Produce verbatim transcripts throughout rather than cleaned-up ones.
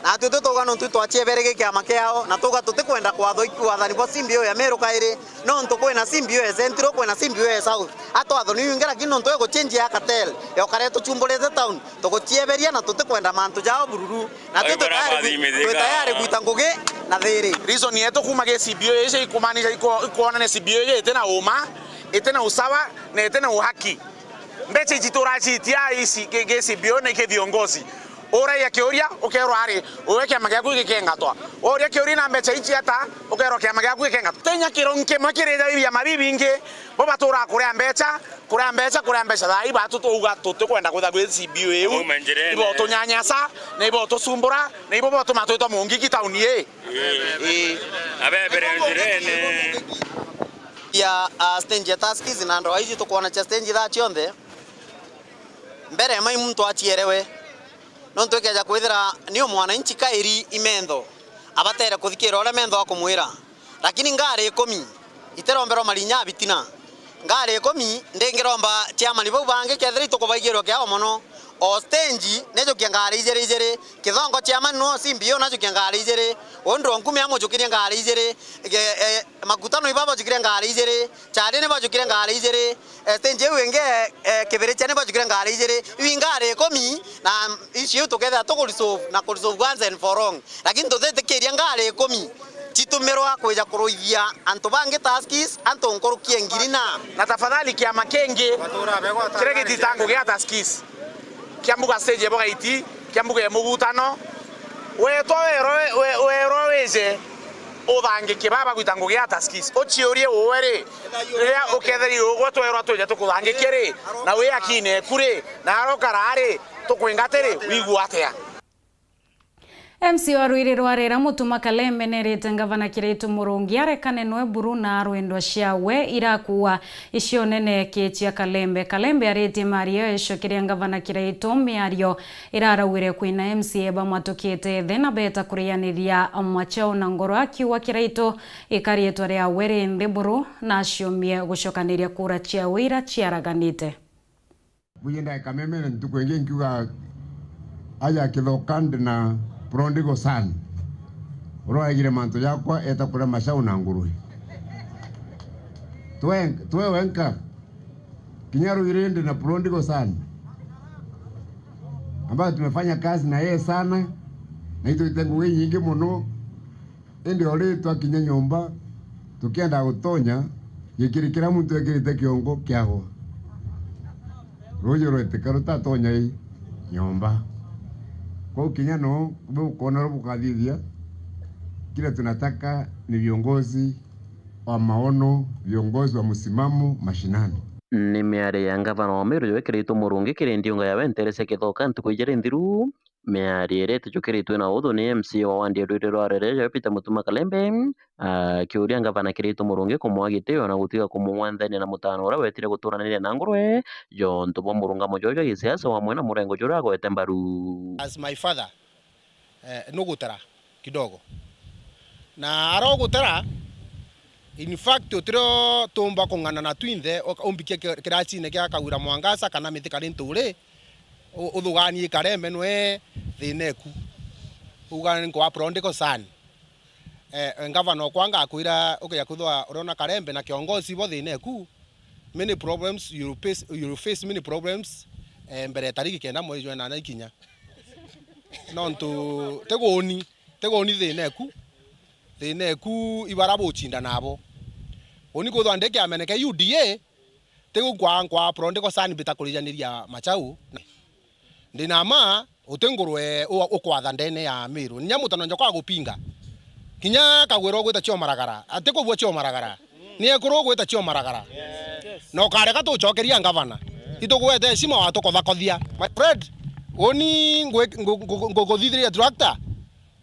Natwe tutuga nontu twachieberege kiama kiao, na tuga tutikwenda kwathwa wathani bwa C B O ya Meru kairi, nontu kwina C B O ya Central, kwina C B O ya South. Atwathoni wingi, lakini nontu eguchenjia ya cartel, yokare tuchumburite town, tuguchieberia na tutikwenda mantu jao bururu. Na twi tayari gwi-, twi tayari gwita ngugi na thiri. Reason yetu kuma gi C B O ici ikumaanisha iko-, ikwonania C B O iji iti na uma, iti na usawa, na iti na uhaki. Mbeca ici turacitia ici ki-, gi C B O ni ki viongozi. Uraia kiuria, ukerwa ari, uwe kiama giaku gikengatwa. Uria kiuria na mbeca ici ata, ukerwa kiama giaku gikengatwa. Tinya kirungi kimwe kiri ja biama bibingi, bo batura kuria mbeca, kuria mbeca, kuria mbeca. Thaa ii batu twauga tutikwenda kwithirwa gwi C B O iu. Ibo tunyanyasa, na ibo tucumbura, na ibo botuma twitwa mungiki tauni ii. Ii. Abebere njirene. Ya, ah, stage ya Tuskys na ndwaa iji tukwona cia stage thaa cionthe. Mbere mai muntu achierewe. Nontu ikeja kwithira ni o mwananchi kairi i mentho, abatere kuthikira uria mentho akumwira. Lakini ngari ikumi itiromberwa marinya ya bitina. Ngari ikumi ndingiromba chairman bau bangi, kethira itukubaigirwa kiao mono. O stage nejukia ngari ijiri ijiri, Kithongo chairman no C B O najukia ngari ijiri, Undro Nkume amujukirie ngari ijiri, ge-, e, Makuta no ibabajukirie ngari ijiri, Chari ni bajukire ngari ijiri, eh, stage iu ingi, eh, Kibirichia ni bajukire ngari ijiri. Iu i ngari ikumi, na icio iu tukethira tuku resolve na ku resolve once and for all. Lakini tutitikiria ngari ikumi citumirwa kwija kuruithia antu bangi Tuskys, antu nkuruki e ngiri na. Na tafadhali kiama kingi kiria gititangugia Tuskys. Kia mbuga stage ya Bogaiti, kia mbuga ya Mugutano. Wetwa werwe, we-, werwe wije uthangike baba gwita ngugi ya Tuskys. Uciurie uwe ri, riria uketheri ugwe twerwa twije tukuthangikie ri, na wi akine eku ri, na arokara ri, tukwingate ri, wigua atia? M C A wa rwiri rwa Rera Mutuma Kalembe nerite ngavana Kiraitu Murungi arekane nwe buru na arwendwa ciawe irakuwa icio nene ki cia Kalembe. Kalembe aritie maria ecokeria ngavana Kiraitu miario iraraugire kwina M C A bamwatukite the na beta kurianiria Machau na Ngoro, akiuga Kiraitu ikarietwa riawe ri nthi buru na aciumie gucokaniria kura ciawe ira ciaraganite. Buje ndaika memene ntuku ingi nkiuga, aja Kithoka ndi na prodigal son. Uria waigire mantu jakwa eta kuria Machau na Ngurwe. Twe, twe wenka. Kinya rwiri ndi na prodigal son. Ambayo tumefanya kazi na yeye sana. Na itwite ngugi nyingi muno. Indi o riu twakinya nyomba, tukienda gutonya, gikiri kiria muntu ekirite kiongo kiagwa. Ruuji rwetika rutatonya i nyomba. Kwou kinya no bukwona ru bukathithia, kile tunataka ni viongozi wa maono, viongozi wa msimamo mashinani. Ni miario ya ngavana wa Meru jwekiritwe Murungi kiri ndiunga ya Wenterese Kithoka ntuku ijiri nthiru. Miario iria itijukiritue na uthu ni M C A wa wandi ya Rwiri rwa Rere, Peter Mutuma Kalembe, akiuria ngavana Kiraitu Murungi kumwa gitio na gutiga kumung'wenthania na mutano uria wetire guturaniria na Ngurwe, jontu bwa murungamo jwawe jwa gisiasa wamwe na murengo juria agwete mbaru. As my father, eh, nugutera kidogo. Na arogutera, in fact, utirio tumba kung'anana twinthe, uka-, umbikie ki-, kiracine kia Kawira Mwangaza kana Mithika Linturi, u-, uthuganie Karembe nwe thina eku. Uga ni nkwa prodigal son. Eh, ngavana okwa ngakwira, ukeja kwithwa uriona Karembe na kiongozi bo thina eku, many problems, you'll face, you'll face many problems, eh, mbere ya tariki kenda mweri jwa nana ikinya. Nontu ti guni, ti guni thina eku, thina eku ibara buchinda nabo. Uni kwithwa ndi kiamene kia U D A, ti gukwa nkwa prodigal son mbita kurijaniria Machau. Ndi na ma, uti ngurwe u-, ukwatha ndene ya Miru. Nya mutano nja kwa gupinga. Kinya Kagwira ugwita cio maragara, ati kubua cio maragara. Ni ekuru ugwita cio maragara. Na ukareka tucokeria ngavana. Itugwete heshima watukothakothia. My friend, uni ngwi-, ngu-, ngu-, ngu-, nguthithiria tractor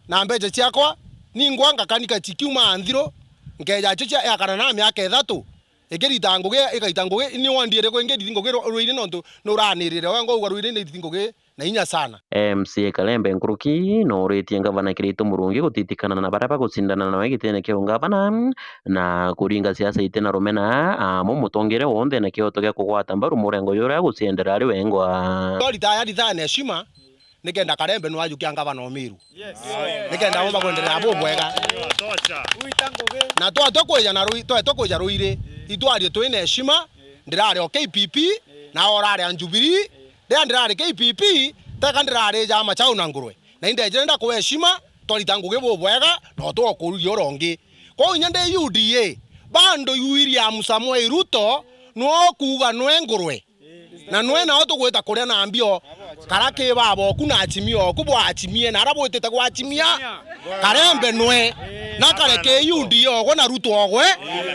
na mbeca ciakwa, ni ngwa ngakanika cikiuma nthiru, nkeja cio cia yakana na miaka ithatu. Ikirita ngugi, ikaita ngugi, ni wandi iriku ingirithi ngugi ru-, rwiri nontu nuranirire we ngauga rwiri ni irithi ngugi na inya sana. M C A Kalembe nkuruki nooritie ngavana Kiraitu Murungi gutitikana na baria bagucindana nawe gitine kia ungavana na kuringa siasa itina rumena, amu mutongere wonthe na kioto gia kugwata mbaru murengo juria aguciendera ari wengwa. Ritaya ritaya na heshima, Nikenda Karembe nwajukia ngavana o Meru. Nikenda omba kwenderea bubwega. Na twatwe kwija na rui-, twetwe kwija Ruiri, itwarie twina heshima, ndirari o K P P, na orari a Jubilee, riria ndirari K P P, teka ndirari ja Machau na Ngurwe. Na indejire ndakwe heshima, twarita ngugi bubwega, na utwakururia uria ungi. Kwou inya ndi U D A, bado William Samoei Ruto nwe ukuuga nwe ngurwe. Na nwe nao tugwita kuria na mbio, kara ki baba oku na achimia oku bwachimie, na ara bwitite gwachimia, Karembe nwe, na kare ki U D A ogwe na Ruto ogwe,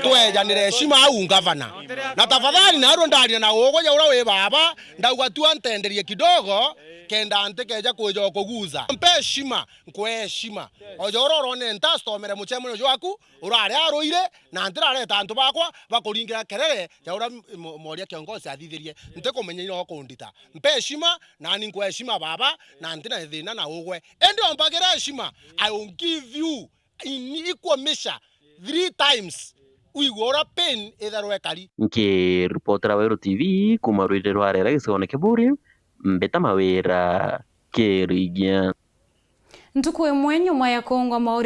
twejanire heshima au ngavana. Na tafadhali narua ndaria na ugwe ja uria wi baba, ndauga tu antenderie kidogo, kenda ntikeja kwija kuguza. Mpe heshima, nkwe heshima. Oja uria urone ntastomere muchemanio jwaku, urari aruire, na ntirareta antu bakwa bakuringira kerere ja uria m-, m-, moria kiongozi athithirie. Ntikumenya ino ukundita. Mpe heshima, nani nkwe heshima baba, na ntina thina na ugwe. Indi ombagire heshima, I will give you in equal measure three times. Uigwe uria pain itharwa ikari. Nkiripotera Weru T V kuma Ruiri rwa Rera gicigoone kia Buuri, Mbita Mawira Kirigia. Ntuku imwe nyuma ya kungwa mauri